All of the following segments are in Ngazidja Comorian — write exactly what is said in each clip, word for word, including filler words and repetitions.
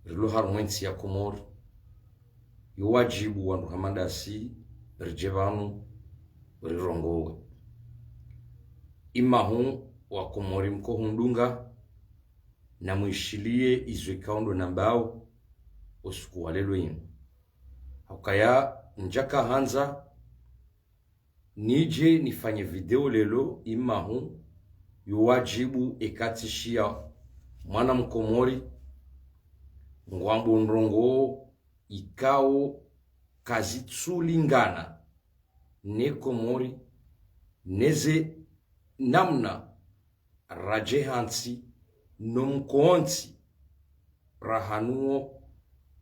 rilo harumwa entsi ya Komori, yo wadjibu wandru hama ndasi ridje pvanu rirongowe. Imahu wa Komori mko hundunga, na mwishiliye izo ikao ndo nambao usiku wa lelo inu. Haukaya ndjaka handza nidje nifanye video lelo imahu yo wadjibu eka tsishiya mwana Mkomori ngwambo ndrongoo ikao kazitsulingana ne Komori, neze namna radje hantsi no mkontsi rahanuo.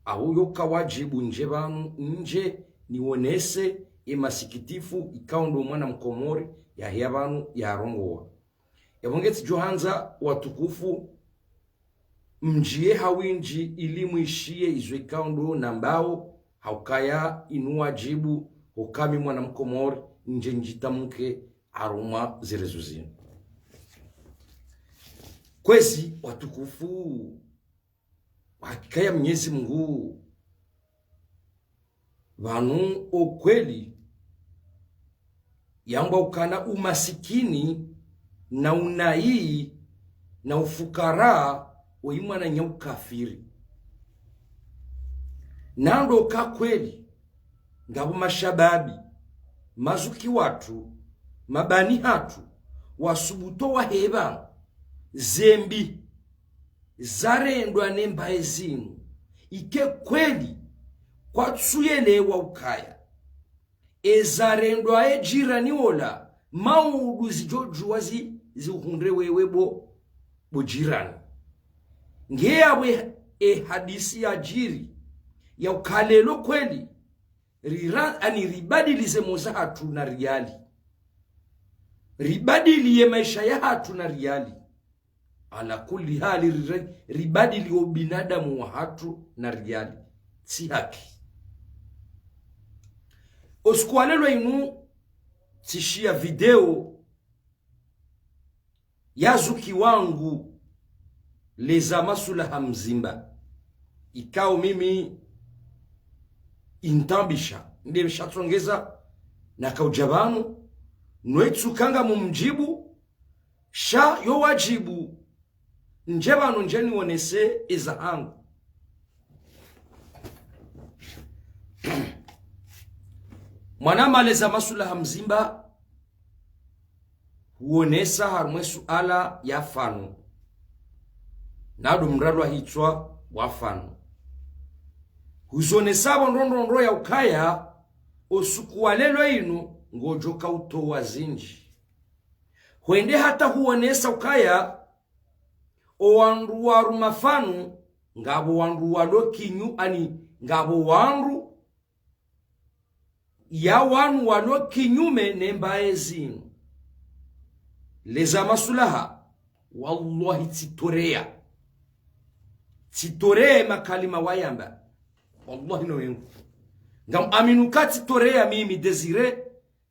Au yoka wadjibu ndje pvanu ndje niwonese emasikitifu ikao ndo mwana Mkomori yaheya pvanu yarongowa. Yapvo ngetsidjo handza watukufu mdjiye hawindji ili mwishiye izo ikao ndo nambao, haukaya inu wadjibu hoka mi mwana Mkomori ndje ndjitamuke harumwa zerezo zinu. Kwezi watukufu, hakika ya Mnyezi Mungu, pvanu o kweli yambwa ukana umasikini na unayi na ufukara oyi mwananya ukafiri. Na ndo ka kweli ngapvo mashababi, mazuki watru, mabani hatru, wasubutu wahepva zembi zarendwa ne mbaye zinu, ike kweli kwatsuyelewa ukaya ezarendwa e jirani ola, maudu zidjodjuwa zi, zihundre wewe bo, bo jirani. Nge yapvo e hadisi yadjiri, ya uka lelo kweli, rira, ani ribadili ze moza hatru na riyali. Ribadili ye maesha ya hatru na riyali. Ala kulli hali, rire, ribadili o binadamu wa hatru na riyali. Tsi haki. Osiku wa lelo inu, tsishiya video ya zuki wangu Leza Masulaha Mzimba. Ikao mimi intambisha, nde shatsongeza na kaudja pvanu, no itsuka ngamumdjibu, sha yo wadjibu ndje pvanu ndje niwonese eza hangu. Mwanama Leza Masulaha Mzimba, huonesa harumwa e suala ya fanu. Nado mralwa hitswa wa fanu. Huzonesa pvo ndrongoo ya ukaya, osiku wa lelo inu ngodjoka utowa zindji. Hwende hata huonesa ukaya, o wandru waruma fanu, ngapvo wandru walo kinyu, ani ngapvo wandru ya wanu walo kinyume ne mbaye zinu. Leza Masulaha, wallahi tsitoreya. Tsitoreya e makalima wayamba. Wallahi no wengu. Ngam aminuka tsitoreya mimi Désiré,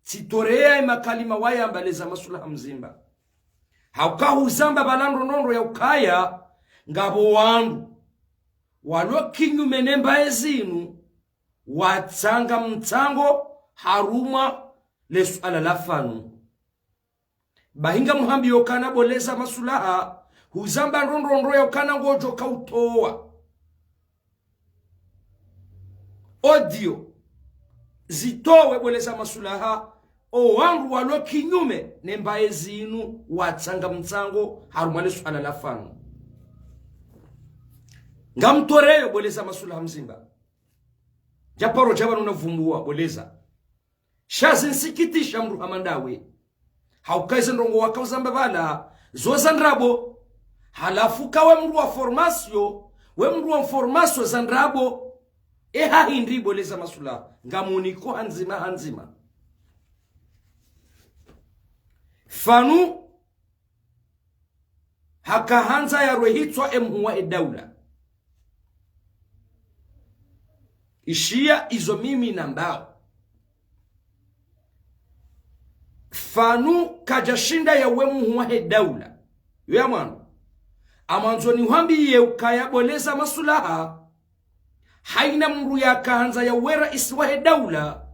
tsitoreya e makalima wayamba Leza Masulaha Mzimba. Hauka huzamba pvala ndrongoo ya ukaya, ngapvo wandru walo kinyume ne mbaye zinu, watsanga mtsango harumwa le suala la fanu. Bahi ngamuhambiyo ukana bo Leza Masulaha, huzamba ndrongoo ya ukana ngodjoka utowa audio, zitowe bo Leza Masulaha, o wandru walo kinyume ne mbaye zinu watsanga mtsango harumwa le suala la fanu. Ngamtoreyo bo Leza Masulaha Mzimba. Djaparo djapvanu navumbuwa bo Leza. Sha zinsikitisha mndru hama ndawe. Hauka eze ndrongoo waka uzamba pvala, zo za ndrabo. Halafu ka we mndru wa formation, we mndru wa formation za ndrabo. E ha hindri bo Leza Masulaha, ngamuniko handzima handzima. Fanu haka handza yarwe hitswa e mhuu wa e daula. Ishiya izo mimi nambao. Fanu kadjashinda yawe mhuu wa he daula. Yo ya mwando. Ngamwandzo nihwambiye ukaya Boleza Masulaha, haina mndru yakahandza yawe raisi wahe daula,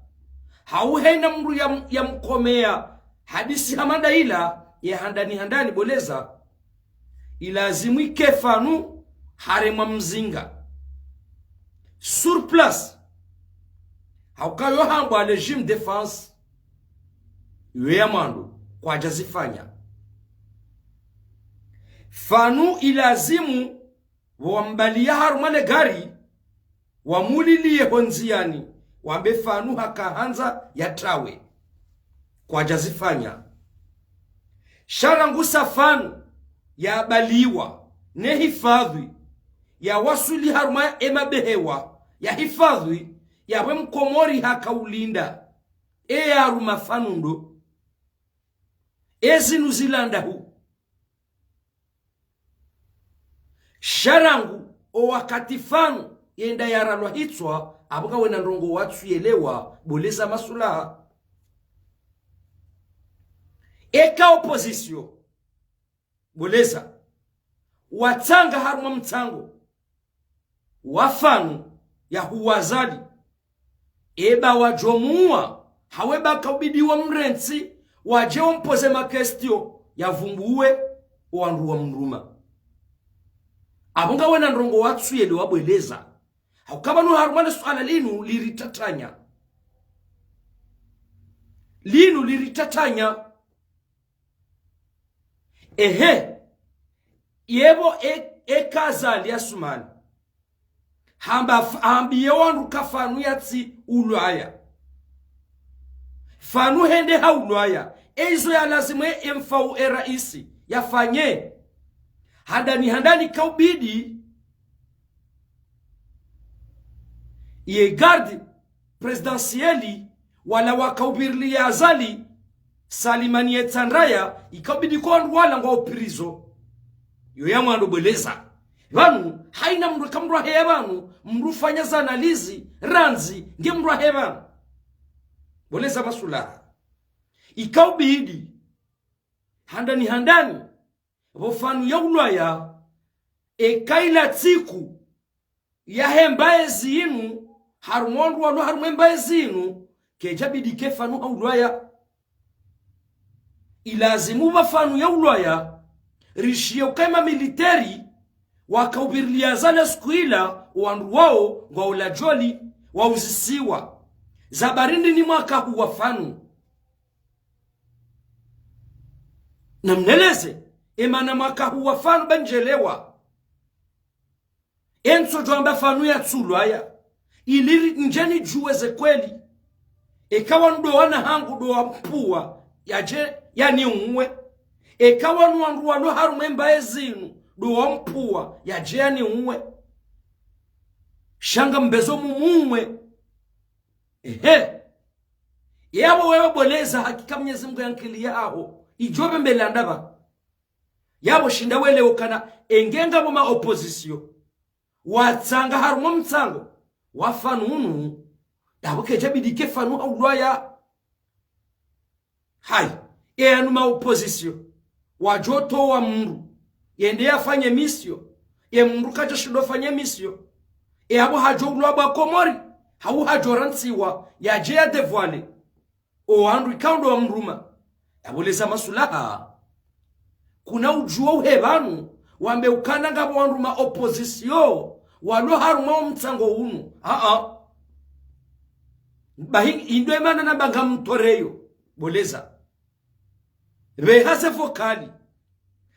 hau haina mndru ya, yamkomeya hadisi hama nda ila, ye handani handani Boleza, ilazimu ike Fanu haremwa mzinga. Sur place. Hauka yo hambwa légitime défense, yo ya mwando, kwadja zifanya. Fanu ilazimu wambaliya harumwa le gari, wamuliliye ho ndziyani, wambe Fanu hakahandza yatrawe. Kwadja zifanya. Sha rangu sa Fanu yabaliwa ne hifadhwi, yawaswili harumwa emabehewa ya hifadhwi, yawe mkomori hakaulinda. E yaruma Fanu ndo. E zinu zila ndahu. Sha rangu o wakati Fanu yenda yaralwa hitswa, apvo ngawena ndrongoo watsuyelewa, Boleza Masulaha. Eka opposition, Boleza, watsanga harumwa mtsango wa Fanu yahuwa Azali, eba wadjomuwa, hau eba kaubidi wamrentsi, wadje wampoze ma question, yavumbuwe, o wandru wamruma. Apvo ngawena ndrongoo watsuyelewa Boleza. Hauka pvanu harumwa le suala linu liritatanya. Linu liritatanya. Ehe. Yepvo e, eka Azali Asumani hamba f-, hambiye wandru ka Fanu yatsi ulwaya. Fanu hende haulwaya. E izo yalazimu e M F A U e raisi yafanye. Handani handani kaubidi ye garde présidentielle, wala wakaubiriliya Azali, Salimani ye Tsandraya, ikaubidi ko wandru wala ngwao prison. Yo ya mwando Boleza. Pvanu, haina mndru ka mndru aheya pvanu, mndru fanya za analyse, randzi, nge mndru aheya pvanu. Boleza Masulaha. Ikaubidi. Handani handani. Pvo Fanu yaulwaya, eka ila tsiku yahe mbaye zinu, harumwa wandru walo harumwa e mbaye zinu, kedjabidi ke Fanu haulwaya. Ilazimu pva Fanu yaulwaya, rishiye uka ema militaire, wakaubiriliya Azali siku ila, wandru wao, ngwao lajoli, wauzisiwa. Za barindi ni mwaka huwa Fanu. Namneleze, emana mwaka huwa Fanu ba ndjelewa. Entsodjo amba Fanu yatsulwaya. Ili ri-, ndje nidjuwe ze kweli. Eka wandru wana hangu ndo wampvuwa, yadje yaniuwe. Eka wanu wandru walo harumwa e mbaye zinu ndo wampvuwa, yadje yaniuwe. Sha ngambezo mumuwe. Ehe. Yapvo wewe Boleza, hakika Mwenyezi Mungu yankili yaho. Idjo pvembela ndapvi. Yapvo shinda welewe ukana enge ngapvo ma opposition watsanga harumwa mtsango wa Fanu unu, yapvo kedjabidi ke Fanu haulwaya. Hayi, e yanu ma opposition, wadjo towa mndru, yende yafanye mission, ye mndru kadjashindo fanye mission, e yapvo hadjo ulwa pvwa Komori, hau hadjo rantsiwa, yadje ya dévoiler o wandru ikao ndo wamruma. Ya Boleza Masulaha. Kuna udjuwa uhe pvanu, wambe ukana ngapvo wandru ma opposition, walo harumwa o mtsango unu. Aa. Bahi, indo emana namba ngamtoreyo, Boleza. Pveha ze vocal.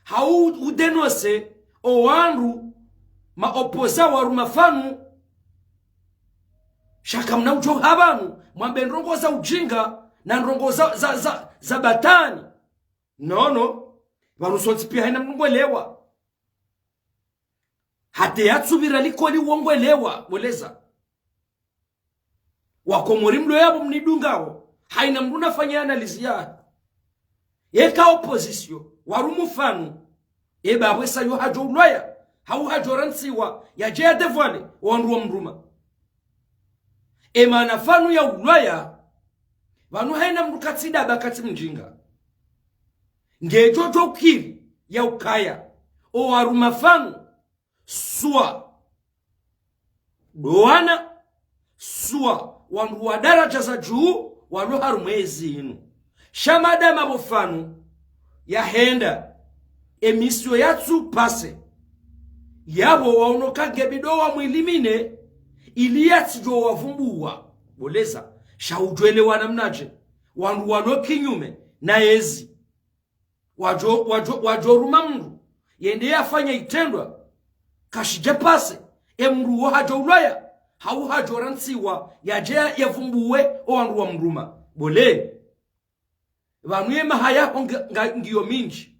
Hau udénoncer o wandru ma opposants waruma Fanu. Sha kamuna udjo ha pvanu, mwambe ndrongoo za ujinga, na ndrongoo za, za, za, za batwili. Non, non. Pvanu sontsi piya haina mndru ngwelewa. Hata yatsupvira likoli wo ngwelewa, Boleza. Wakomori mlo yapvo mnidungao, haina mndru nafanye analyse ya. Eka opposition, warumu Fanu, eba apvwesa yo hadjo ulwaya, hau hadjo rantsiwa, yadje ya dévoiler, o wandru wamruma. Emana Fanu yaulwaya, pvanu haina mndru katsi daba katsi mjinga. Ngedjo djo ukiri ya ukaya, owaruma pvanu, swa ndo wana, swa wandru wa daraja za juu walo harumwa ezi inu. Sha madamu pvo pvanu yahenda, emisio yatsu pase, yapvo waono ka nge bidi wamwilimine, ili yatsidjo wavumbuwa. Bo leza, sha udjwelewa namnadje wandru walo kinyume na ezi. Wadjo, wadjo, wadjo ruma mndru yende yafanya itrendwa, kashidja pase, emndru wo hadjo ulwaya, hau hadjo rantsiwa, yadje yavumbuwe owandru wamruma. Bo le, pvanu yemahaya ho nga, nga, ngiyo mindji.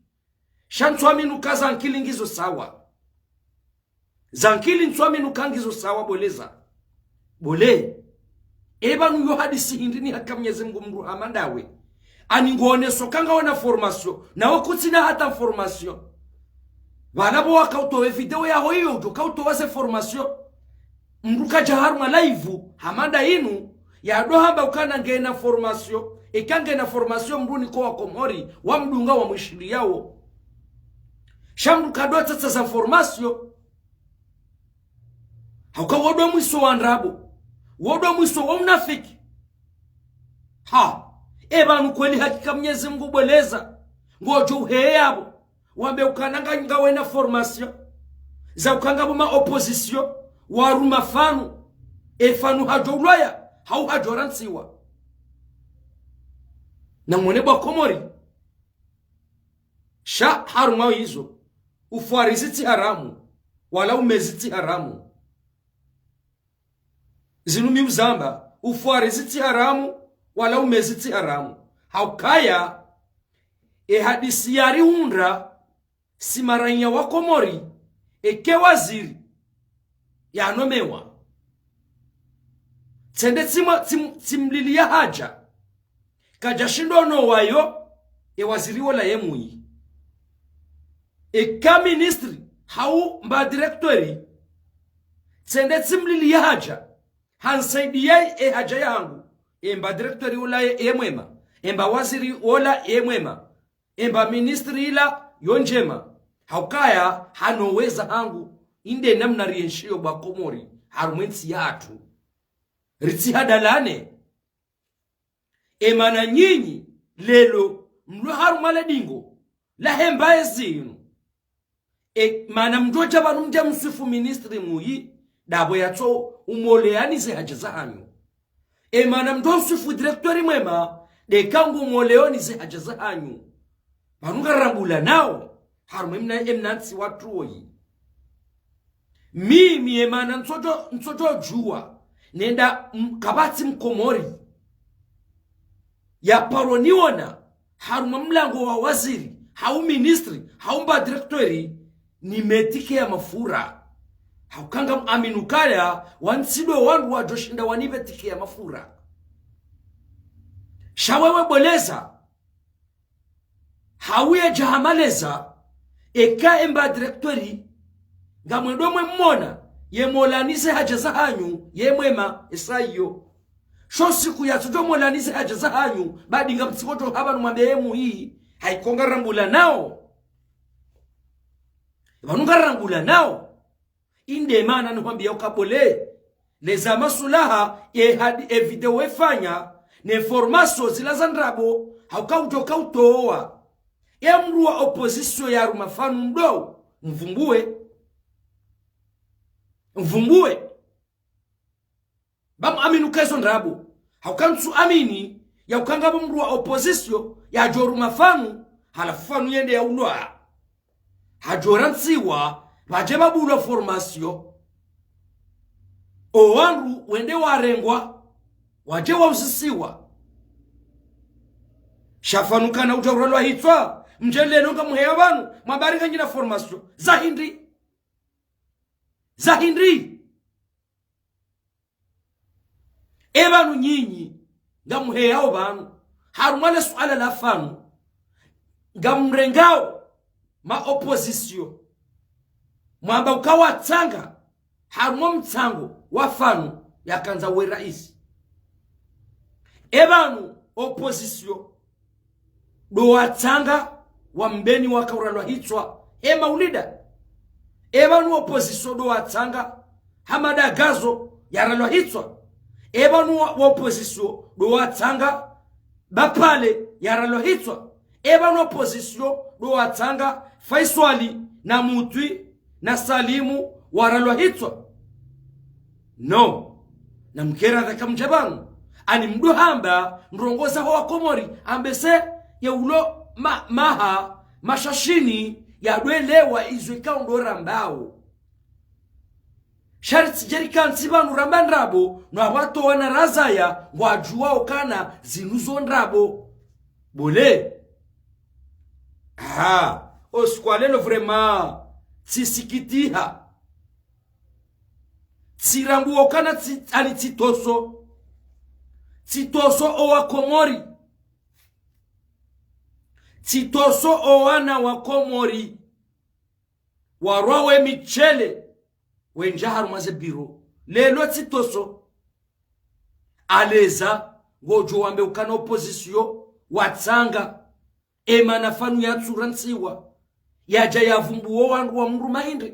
Sha ntswaminu ka zankili ngizo sawa. Zankili ntswaminu ka ngizo sawa, bo leza. Bo le, epvanu yo hadisi hindri ni haka Mnyezi Mngu mndru hama ndawe? Ani ngooneso ka ngawe na formation, nawe kutsina hata formation. Pvala pvo wakautowa video yaho iyo, udjo kautowa ze formation. Mndru kadja harumwa live hama nda inu, yado hamba ukana ngena formation, eka ngena formation mndru niko wa Komori, wamdunga wamwishiliyawo. Sha mndru kado tsatsa za formation. Hauka wodo mwiso wa ndrabo. Wodo mwiso wa unafiki. Ha. Epvanu kweli hakika Mnyezi Mngu bo leza, ngodjo uheya pvo, wambe ukana nga, ngawe na formation, za uka ngapvo ma opposition, waruma pvanu, epvanu hadjo ulwaya, hau hadjo rantsiwa. Na mwone bo wa Komori. Sha harumwa izo, ufwarizi tsi haramu, wala umezi tsi haramu. Zinu mi uzamba, ufwarizi tsi haramu, wala umezi tsi haramu. Haukaya, ehadisi yarihundra, si maraiya wa Komori, eke waziri yanomewa, tsende tsimwa, tsim, tsimliliya hadja, kadja shindo no wayo, ewaziri wola ye mwi. Eka ministri, hau mba directeur, tsende tsimliliya hadja, hansaidiya ehadja yangu, emba directeur wola ye, ye mwema, emba waziri wola ye mwema, emba ministri ila yo ndjema. Haukaya hano weza hangu, inde namna rienshiyo bo wa Komori, harumwa entsi yatru. Ritsi hadalane. Emana nyinyi, lelo, mlo harumwa le dingo, la hemba ezinu. Emana mndrodja pvanu mdja mswifu ministri muyi, ndapvo yatso umoleyani ze hadja zahanyu. Emana mndro mswifu directeur mwema, ndeka ngu umoleyoni ze hadja zahanyu. Pvanu ngarambula nao, harumwa emna, emna ntsi watru woyi. Mimi emana ntsodjo, ntsodjo djuwa, nenda m, kapvatsi Mkomori yaparo niona harumwa mlango wa waziri, hau ministri, hau mba directeur, nimetikiya mafura. Hauka ngam aminu kaya, wantsido wandru wadjo shinda wanipvetikiya mafura. Sha wewe bo leza, hauye djahamaleza, eka emba directeur, ngamwendo mwe mmona, ye molani ze hadja zahanyu, ye mwema, esa iyo. Sho siku yatsudjo molani ze hadja zahanyu, badi ngamtsikodjo hapvanu mwambe ye muyi, haiko ngarambula nao. Pvanu ngarambula nao. Inde mana nihwambiya uka bo le, leza masulaha, ye hadi e video wefanya, ne formation zila za ndrabo, hauka udjo kautowa. Ye mndru wa opposition yaruma pvanu ndo, mvumbuwe. Mvumbuwe. Ba mu aminu ka ezo ndrabo. Hauka ntsu amini, ya uka ngapvo mndru wa opposition, yadjo ruma pvanu, halafu pvanu yende ya ulwa. Hadjo rantsiwa, pvadje pvabulwa formation. Owandru wende warengwa, wadje wauzisiwa. Sha pvanu kana udja uralwa hitswa, mdje lelo ngamuheya pvanu, mwamba ri nganyina formation. Za hindri? Za hindri? E pvanu nyinyi, ngamuheyao pvanu, harumwa le suala la pvanu, ngamrengao ma opposition, mwamba uka watsanga, harumwa mtsango wa pvanu yakandza we raisi. E pvanu opposition, ndo watsanga wa Mbeni waka uralwa hitswa, e Maulida. Epvanu opposition ndo watsanga Hamada Gazo yaralwa hitswa. Epvanu wa, wa opposition ndo watsanga Bapale yaralwa hitswa. Epvanu opposition ndo watsanga Faiswali na Mutwi na Salimu waralwa hitswa. No. Na mkera dhaka mdja pvanu. Ani mdo hamba ndrongo zaho wa Komori, ambese ye ulo ma, maha, mashashini, ya ndo elewa izo ikao ndo rambao. Sha ritsidje rikantsi pvanu ramba ndrabo, no apvato wana razaya, ngwadjuwao ukana zinu zo ndrabo. Bole. Ha, o siku wa lelo vraiment, tsisikitiha. Tsirambuwa ukana tsi, ani tsitoso. Tsitoso o wa Komori. Tsitoso o wana wa Komori. Warwawe mitshele. Wendja harumwa ze biro. Lelo tsitoso. Aleza, ngodjo wambe ukana opposition, watsanga. Emana pvanu yatsurantsiwa, yadja yavumbuwa wandru wa mdru mahindri.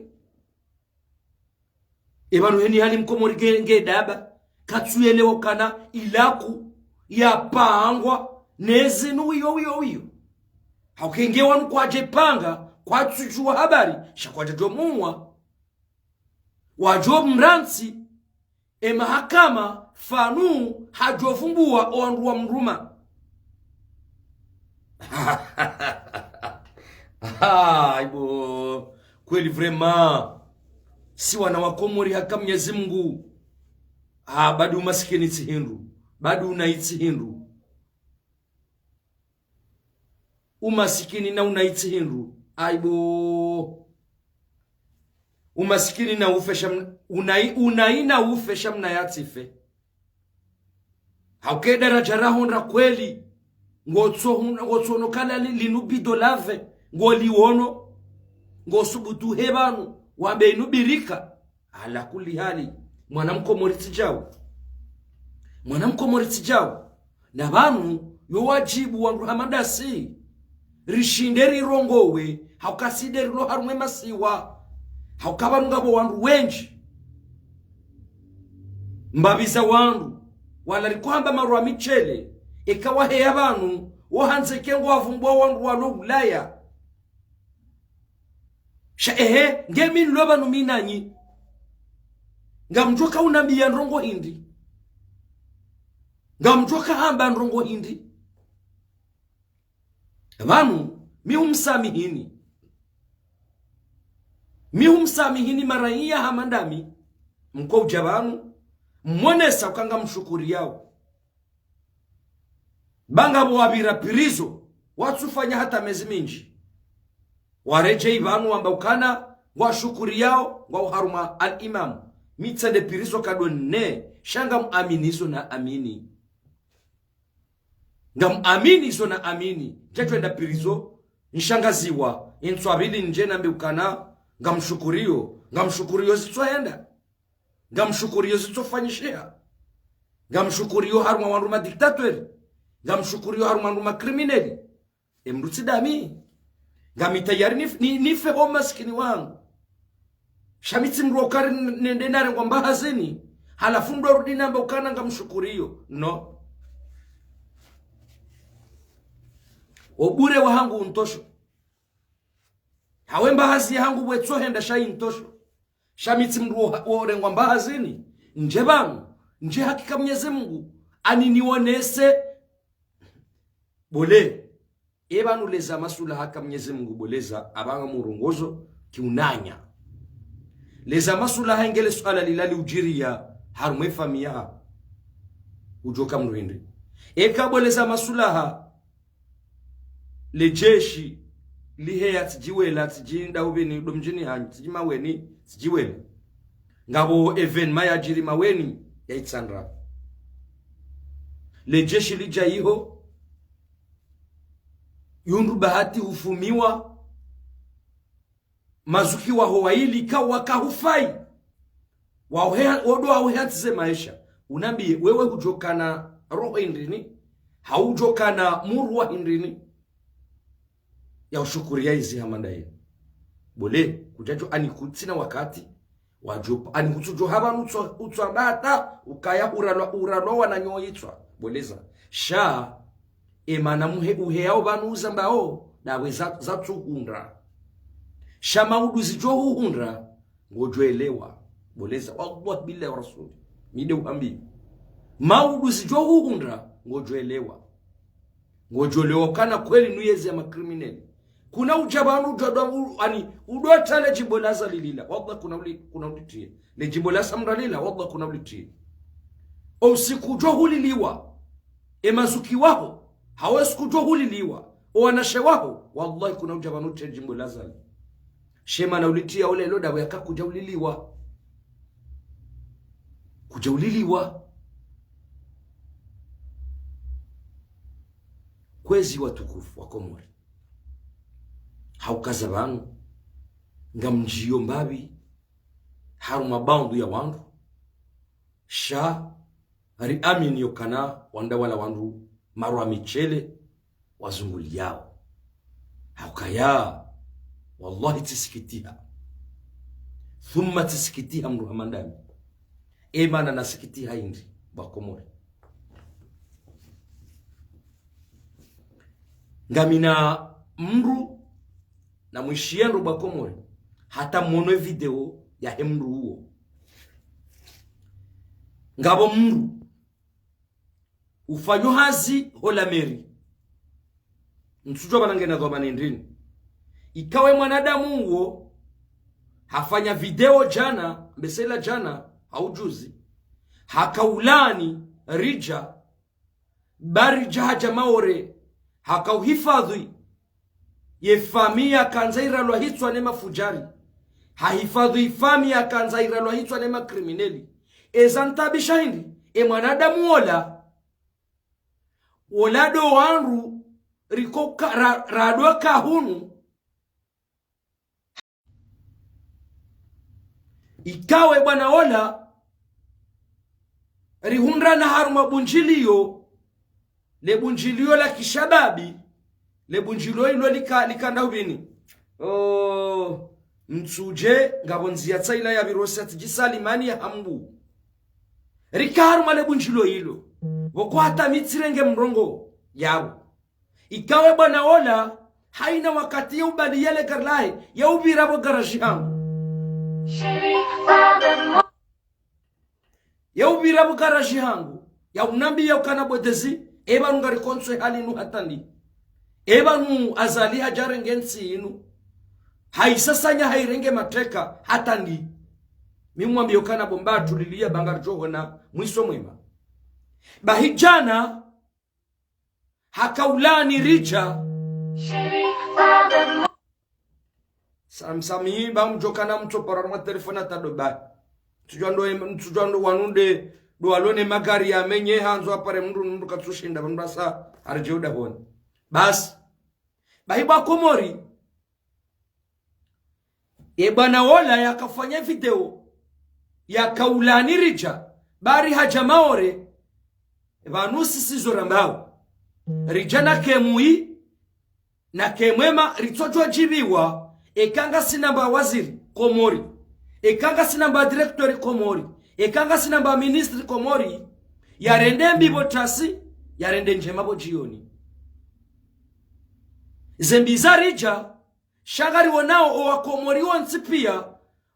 Epvanu heni hali mkomori nge, nge daba, katsuyelewa ukana ilaku yapangwa, neze no wiyo, wiyo, wiyo. Hauka nge wanu kwadje panga, kwatsudjuwa habari, sha kwadja djo muwa. Wadjo mrantsi, e mahakama pvanu hadjo vumbuwa o wandru wa mdruma. Ha, ibo. Kweli vraiment. Si wana wa Komori haka Mnyezi Mungu. Ha, badi umasikini tsi hindru. Badi unayi tsi hindru. Umasikini na unayi tsi hindru. Aibo. Umasikini na ufe sha mna-, unayi, unayi na ufe sha mna yatsife. Hauka e daraja raho ndra kweli. Ngotso, ngotsono kala li, linu bido lave. Ngoliwono. Ngosubutu he pvanu. Wambe inu birika. Ala kulli hali, mwana mkomori tsi djau. Mwana mkomori tsi djau. Na pvanu, yo wadjibu wandru hama ndasi. Rishinde rirongowe, hauka si nde rilo harumwa e masiwa. Hauka pvanu ngapvo wandru wendji. Mbapvi za wandru, wala riko hamba marwa mitshele, eka waheya pvanu, wo handzeke ngwavumbuwa wandru walo Ulaya. Sha ehe, nge mi nilo pvanu mi nanyi. Ngamdjoka unambiya ndrongo hindri. Ngamdjoka hamba ndrongo hindri. Pvanu, mi humsamihini. Mi humsamihini maraiya hama ndami. Mko udja pvanu, mmonesa uka ngamshukuriyao. Ba ngapvo wapvira pirizo, watsufanya hata mezi mindji. Waredjeyi pvanu wamba ukana, ngwashukuriyao, ngwao harumwa al-Imam. Mi tsende pirizo kado ne, sha ngamuamini izo naamini. Ngamuamini izo naamini. Ndjatsu enda pirizo, nshangaziwa, entswabili ndje nambe ukana, ngamshukuriyo, ngamshukuriyo zitsoenda. Ngamshukuriyo zitsofanyishiha. Ngamshukuriyo harumwa wandru ma dictateur. Ngamshukuriyo harumwa wandru ma criminel. E mndru tsi ndami. Ngami tayari nif-, ni, nife ho masikini wangu. Sha mi tsi mndru wa ukari n-, nende narengwa mbahazini. Halafu ndo rudi namba ukana ngamshukuriyo. No. Obure wahangu untosho. Hawe mbahazi yahangu bwe tsohenda sha intosho. Sha mi tsi mndru wo, worengwa mbahazini. Ndje pvanu, ndje hakika Mnyezi Mungu, ani nionese. Bole, e pvanu leza masulaha haka Mnyezi Mungu, bole za apvanga murongozo, kiunanya. Leza masulaha ngele suala lila liudjiriya, harumwa e famiyi yaha. Udjoka mndru hindri. Eka bole za masulaha, le jeshi liheya tsidji Wela, tsidji Ndauvini, ndo mdjini hanyu, tsidji Maweni, tsidji Wela. Ngapvo événement yadjiri Maweni, ya Itsandra. Le jeshi lidja iho, yundru bahati hufumiwa, mazuki waho wayili ka waka hufai. Waohe, wodo waohe hantsi ze maesha. Unambiye, wewe hudjokana roho hindrini, haudjokana murwa hindrini, ya ushukuriya izi hama ndaye. Bole, kudjadjo ani kutsina wakati, wadjo, ani kutsudjo hapvanu utswa, utswa bata, ukaya uralwa, uralwa wananyo itswa. Boleza. Sha, emana muhe, uheyao pvanu uzambao, ndawe za, zatsuhundra. Sha maudu zidjo huhundra, ngodjo elewa. Boleza. Wallah billahi wa rasuli. Mi nde uhambi. Maudu zidjo huhundra, ngodjo elewa. Ngodjo elewa kana kweli nuyezi ya makrimineli. Kuna udja pvanu udjo dwa u-, ani, udjo tsa le djimbo la Azali lila. Wallah kuna uli-, kuna ulitriye. Le djimbo la Samra lila, wallah kuna ulitriye. O usiku udjo huliliwa. E mazuki waho. Hawe usiku udjo huliliwa. O wanashe waho. Wallahi kuna udja pvanu utriye djimbo la Azali. Sha emana ulitriya ulelo ndawe yaka kudja uliliwa. Kudja uliliwa. Kwezi watukufu wa Komori. Haukaza pvanu. Ngamdjiyo mbapvi. Harumwa bandu ya wandru. Sha, riamini yokana wandru wala wandru marwa michele, wazunguliyao. Haukaya, wallahi tsisikitiha. Thumma tsisikitiha mdru hama ndami. Emana nasikitiha hindri, bo wa Komori. Ngamina mdru namwishiya ndro bo wa Komori, hata mwono e video yahe mdru uwo. Ngapvo mdru ufanyo hazi ho la mairie. Ntsudjuwa pvanu ngena dhwamana hindrini. Ikao e mwanadamu uwo hafanya video djana, mbesela djana, hau juzi. Haka ulaani Ridja, ba Ridja hadja Maore, haka uhifadhwi ye famiyi yakandza iralwa hitswa ne mafudjari. Hahifadhwi famiyi yakandza iralwa hitswa ne makrimineli. Eza ntaabisha hindri, e mwanadamu wola, wola ndo wandru riko ka-, ra-, radwa kahunu. Ikao e bwana wola, rihundrana harumwa bundjiliyo, le bundjiliyo la kishababi, le bundjiliyo ilo lika, lika nda upvini. O, mtsudje, ngapvo ndziya tsa ila ya pvirosi ati djisa limani ya hambu. Rika harumwa le bundjiliyo ilo. Pvoko hata mi tsirenge mrongoo yapvo. Ikao e bwana wola, hayina wakati ye ubali yele gari lahe, ye upvira pvo garaji hangu. Ye upvira pvo garaji hangu, ya unambiya ukana bo Dezi, e pvanu ngarikontsi hali inu hata ndi. E pvanu Azali hadja renge ntsi inu. Hayisasanya hayirenge mateka hata ndi. Mi mwambiya ukana bo mba tuliliya ba ngaridjo hona mwiso mwema. Bahi djana, haka ulaani Ridja. Sa-, msamihi ba mdjo kana mtsopara harumwa telefoni hata ndo bahi. Ntsudjuwa ndo, ntsudjuwa ndo wanu nde, ndo walo ne magari ya menye handzo apare mdru, mdru katsushinda, mdru asa haridje udahoni. Basi. Bahi bo wa Komori. E bwana wola yakafanya video, yaka ulaani Ridja, ba Ridja hadja Maore, pvanu sisi zo rambao. Ridja na kemwi, na kemwema ritsodjuwa djibiwa, eka ngasina mba waziri Komori, eka ngasina mba directeur Komori, eka ngasina mba ministre Komori, yarende mbi pvo tasi, yarende ndjema pvo djioni. Ze mbi za Ridja, sha ngariwonao o wa Komori wontsi piya,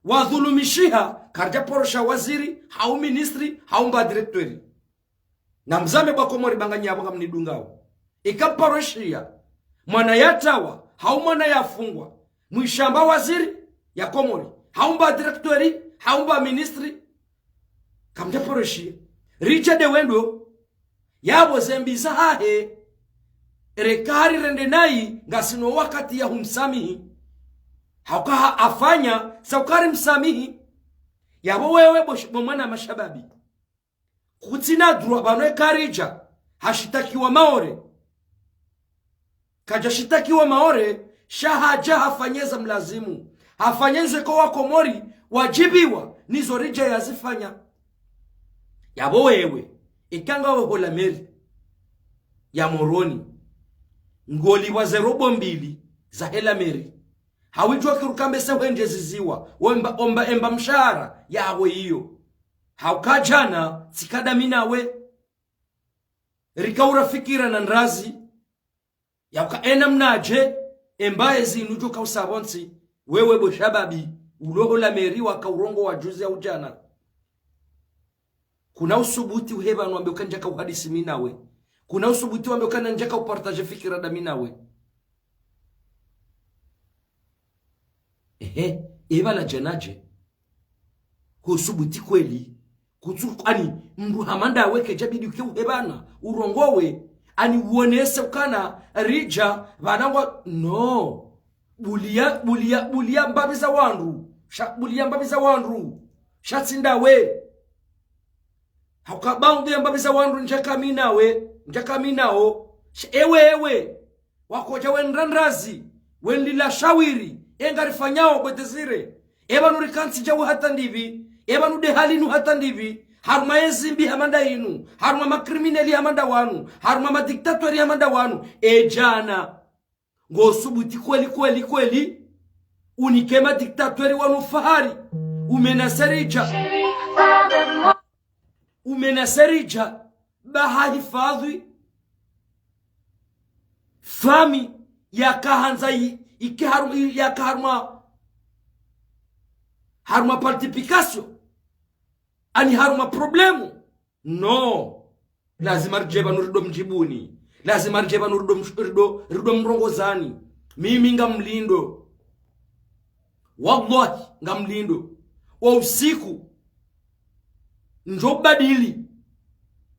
wadhulumishiha, karidja porosha waziri, hau ministre, hau mba directeur. Namzame bo wa Komori ba nganyi apvo ngamnidungao. Ika mparoshiya, mwana yatawa, hau mwana yafungwa, mwishamba waziri ya Komori, hau mba directeur, hau mba ministre, kamdja poroshiya. Ridja nde wendo, yapvo ze mbi zahahe, reka harirende nayi, ngasina wakati ya humsamihi. Hauka ha-, hafanya, sa uka rimsamihi. Yapvo wewe bo sh-, bo mwana mashababi. Kutsina droit pvanu eka Ridja hashitakiwa Maore. Kadja shitakiwa Maore, sha hadja hafanya za mlazimu. Hafanya zo eka wa Komori wadjibiwa, nizo Ridja yazifanya. Yapvo wewe, eka ngawe ho la mairie ya Moroni, ngolipvwa ze robo mbili zahe la mairie. Hawidjuwa kiruka mbese hwendje ziziwa. Wemba, omba emba mshahara yawe iyo. Hauka djana, tsikada mi nawe. Rikaura fikira na ndrazi. Yauka ena mnadje, embaye zinu djo kausa pvontsi. Wewe bo shababi, uloho la meri waka urongowa juzi ya udjana. Kuna usubuti uhe pvanu wambe uka ndjaka uhadisi mi nawe. Kuna usubuti wambe uka na ndjaka upartaje fikira da mi nawe. Ehe, eba la djanadje. Husubuti kweli. Kutsu, ani, mndru hama ndawe kedjabidi uke uhe pvanu, urongowe, ani uonese ukana, ridja, pvanu ngwa, no. Buliya, buliya, buliya mbapvi za wandru. Sha, buliya mbapvi za wandru. Sha tsi ndawe. Hauka baadhwi ya mbapvi za wandru ndjaka mi nawe, ndjaka mi nao. Sha, ewe, ewe. Wakodja wendra ndrazi, wendila shawiri, enga rifanyao bo Désiré. Epvanu rikantsi djawu hata ndipvi, epvanu de hali nu hata ndipvi, harumwa yezi mbi hama nda inu, harumwa makrimineli hama nda wanu, harumwa madiktatweri hama nda wanu, e djana. Ngo subuti kweli, kweli, kweli. Unike madiktatweri wanu fahari. Umenase ridja. Umenase ridja. Baha hifadhwi. Fami yaka handza yi, ike harum-, yaka harumwa, harumwa multiplication. Ani harumwa problemu. No. Lazima ridje pvanu rido mdjibuni. Lazima ridje pvanu rido msh-, rido, rido mrongozani. Mimi ngamlindo. Wallahi, ngamlindo. Wa usiku. Ndjo badili.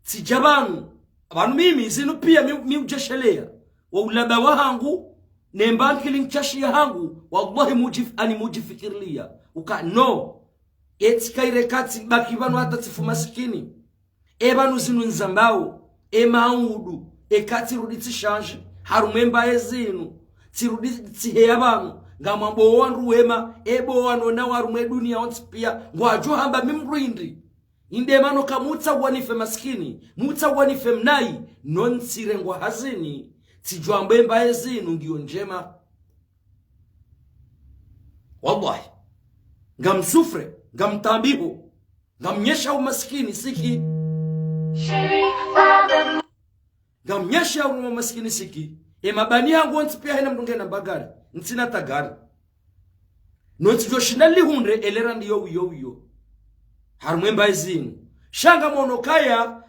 Tsidja pvanu. Pvanu mimi, zinu piya mi, mi udjesheleya. Wa ulaba wahangu, nemba nkili ntshashi yahangu. Wallahi mudjif-, ani mudjifikiriliya. Uka, no. Etsi kaire katsi baki pvanu hata tsifu masikini. Epvanu zinu ndzambao, emaudu, eka tsirudi tsishandji, harumwa embaye zinu, tsirudi tsiheya pvanu, ngamwambo wandru wema, ebo wanona harumwa edunia wontsi piya, ngwadjo hamba mi mndru hindri. Inde mana kamutsaha wanife masikini, mutsaha wanife mnayi, no ntsirengwa hazini, tsidjo amba embaye zinu ngiyo ndjema. Wallahi, ngamsufre, ngamtambiho, ngamnyesha umasikini siki. Ngamnyesha umasikini siki. Emabani yangu wontsi piya hena mndru ngena mbagari. Ntsina tagari. No ntsidjo shinda lihundre elera ndiyo wiyo wiyo. Harumwa embaye zinu. Sha ngamono kaya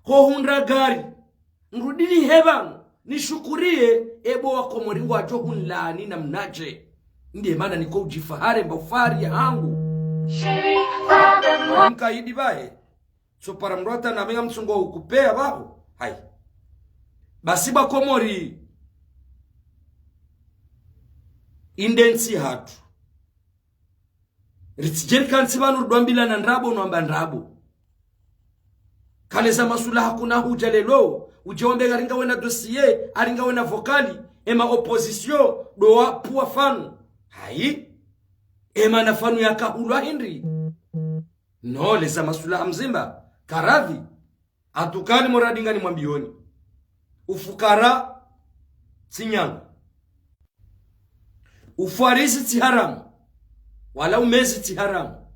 hohundra gari. Nrudi nihe pvanu, nishukuriye, ebo wakomori ngwadjo hunlani namnadje. Inde mana niko udjifahari, mba ufahari yahangu. Mkaidi pvahe. Tsopara mndru hata nami ngamtsungo ukupeya pvaho. Hayi. Basi bo wakomori. Inde ntsi hatru. Ritsidje rikantsi pvanu ridwambilana ndrabo, nwamba ndrabo. Kaleza masula hakuna hudja lelo, udje wambe hari ngawe na dossier, hari ngawe na vocal, ema opposition, do wapvuwa pvanu. Hayi. Ema na pvanu yakahulwa hindri. No, leza masula amzimba. Karadhi. Atukani moradi nganimwambiyoni. Ufukara tsi nyanga. Ufwarizi tsi haramu. Wala umezi tsi haramu.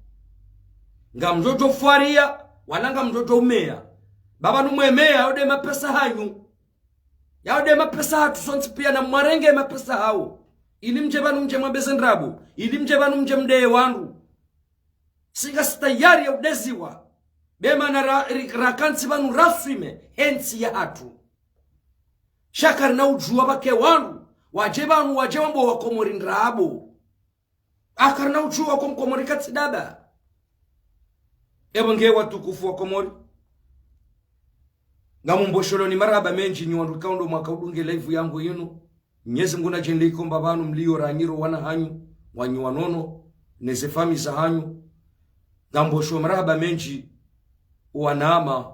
Ngamdjodjo fwariya, wala ngamdjodjo umeya. Ba pvanu mwemeya, yao de mapesa hanyu. Yao de mapesa hatru sontsi piya na mwarenge mapesa hawo. Ili mdje pvanu mdje mwambeze ndrabo. Ili mdje pvanu mdje mdeye wandru. Si ngasi tayari ya udeziwa. Be mana ra-, ri-, rakantsi pvanu raswime, he ntsi yahatru. Sha karina udjuwa pvake wandru, wadje pvanu, wadje wambo wakomori ndrabo. Akarina udjuwa ko mkomori katsi daba. Ebo nge watukufu wakomori. Ngamumbosholoni marahaba mendji nyi wandru kaundo mwaka udunge live yangu yinu. Mnyezi Mngu nadjenle ikomba pvanu mliyo ranyiro wana hanyu, wanyu wanono, neze fami za hanyu. Ngambosho marahaba mendji, wanama,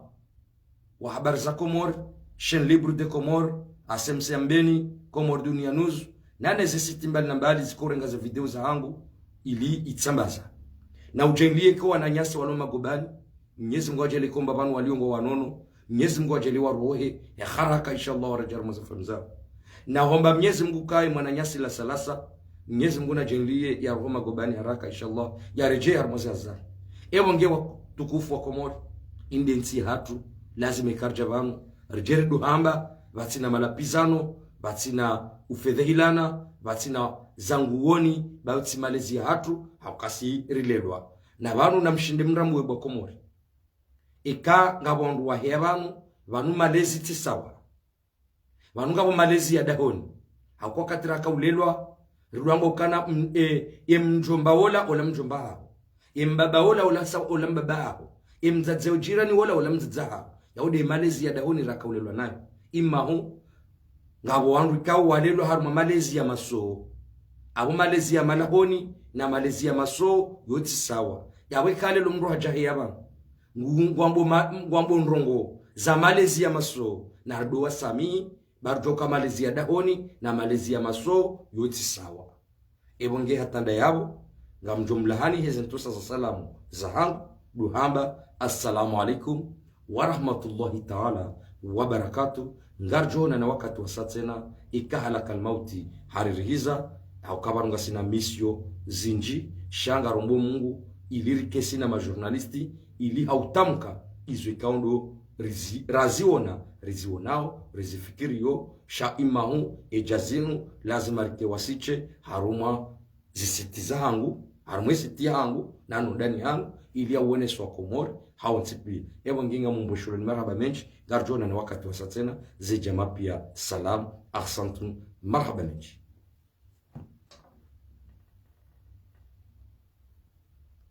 wa Habari za Komori, Chaîne Libre des Comores, A C M C ya Mbeni, Comores Dunia News, na neze site mbali na mbali zikorenga ze video za hangu, ili itsambaza. Na udjenliye ke wananyasi walo magobani, Mnyezi Mngu adjenle ikomba pvanu waliyo ngo wanono, Mnyezi Mngu adjenle warohe, ya haraka, inshallah, waradja harumwa ze fami zao. Na homba Mnyezi Mngu kaye mwananyasi lasa lasa, Mnyezi Mungu nadjaanliye yaroho magobani haraka, inshallah, yaredjeyi harumwa zi hazi zahe. Ewo nge watukufu wa Komori, inde ntsi hatru, lazima ikaridja pvanu, ridje riduhamba, pvatsina malapvizano, pvatsina ufedhehilana, pvatsina zanguwoni, pvatsi malezi yahatru, hauka si rilelwa. Na pvanu namshinde mrambuwe bo wa Komori. Ika ngapvo wandru waheya pvanu, pvanu malezi tsi sawa. Pvanu ngapvo malezi ya dahoni. Hauka wakati raka ulelwa, rilwamba ukana, mm, e, ye mdjomba wola, ola mdjomba haho. Ye mbaba wola, ola sa-, ola mbaba haho. Ye mdzadze ujirani wola, ola mdzadze haho. Yawo nde malezi ya dahoni raka ulelwa nayo. Imahu, ngapvo wandru ikao walelwa harumwa malezi ya masoo. Apvo malezi ya malahoni na malezi ya masoo yotsi sawa. Yawe kalelwa mndru hadja heya pvanu. Ngu-, ngwambo ma-, ngwambo ndrongoo za malezi ya masoo. Na ridjo wasamihi, ba ridjoka malezi ya dahoni na malezi ya masoo yotsi sawa. Ewo nge hata ndayapvo, ngamdjo mlahani heze ntrusa za salamu zahangu, duhamba, assalamu alaikum wa rahmatullahi taala wa barakatuh. Ngaridjo onana wakati wasa tsena, ika halakal mauti haririhiza, hauka pvanu ngasina misio zindji, sha ngarombo Mungu, ili rike sina ma journaliste, ili hautamka izo ikao ndo rizi-, raziona, rizionao, rizifikiriyo, sha imahu, edja zinu, lazima rike wasitse, harumwa zisiti zahangu, harumwa esiti yahangu, na nondani hangu, ili yawoneswa Komori, hawontsi piya. Ewo nge ngamumbo shukuruni marahaba mendji, ngaridjo onana wakati wasa tsena, ze djamaa piya, salam, ahsantum, marahaba mendji.